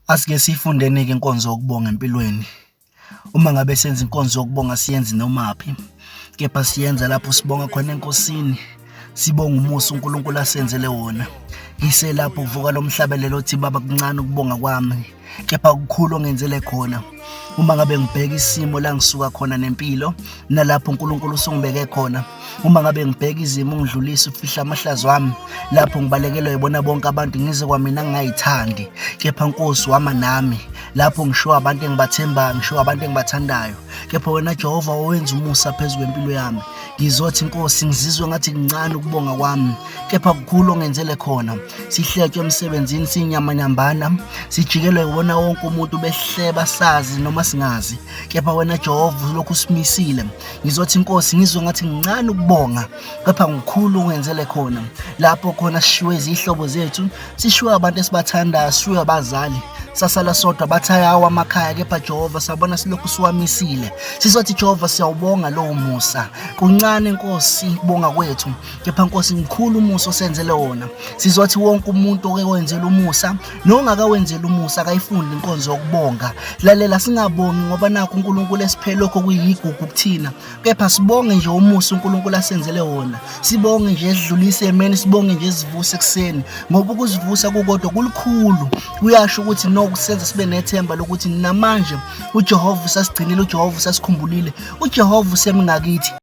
Asike siyifundeni-ke inkonzo yokubonga empilweni. Uma ngabe senza inkonzo yokubonga siyenze nomaphi, kepha siyenza lapho sibonga khona eNkosini, sibonga umusa uNkulunkulu asenzele wona. Ngiselapho kuvuka lo mhlabelelo othi baba kuncane ukubonga kwami, kepha kukhulu ongenzele khona. Uma ngabe ngibheka isimo la ngisuka khona nempilo nalapho uNkulunkulu usungibeke khona, uma ngabe ngibheka izimo ungidlulisa ufihla amahlazo ami, lapho ngibalekelwa yibona bonke abantu ngize kwamina ngingayithandi, kepha Nkosi wama nami. Lapho ngishiwo abantu engibathembayo, ngishiwo abantu engibathandayo, kepha wena Jehova owenza umusa phezu kwempilo yami. Ngizothi Nkosi, ngizizwe ngathi kuncane ukubonga kwami, kepha kukhulu ongenzele khona. Sihletshwe emsebenzini siyinyamanyambana, sijikelwe iwona wonke umuntu behleba sazi noma singazi, kepha wena Jehova ulokhu usimisile. Ngizothi Nkosi, ngizwe ngathi ngincane ukubonga, kepha ngikhulu ongenzele khona. Lapho khona sishiwe izihlobo zethu, sishiwe abantu esibathandayo, sishiwe abazali, sasala sodwa, bathi ayawa amakhaya, kepha Jehova sabona silokhu siwamisile. Sizothi Jehova siyawubonga lowo musa. Kuncane Nkosi ukubonga kwethu, kepha Nkosi mkhulu umusa osenzele wona. Sizothi wonke umuntu oke wenzela umusa nongakawenzeli umusa akayifundi inkonzo yokubonga. Lalela, singabongi ngoba nakho uNkulunkulu esiphe lokho kuyigugu kuthina, kepha sibonge nje umusa uNkulunkulu asenzele wona. Sibonge nje esidlulise emeni, sibonge nje esivuse ekuseni, ngoba ukusivusa kukodwa kulukhulu, kuyasho ukuthi nokusenza sibe nethemba lokuthi namanje uJehova usasigcinile, uJehova usasikhumbulile, uJehova usemingakithi.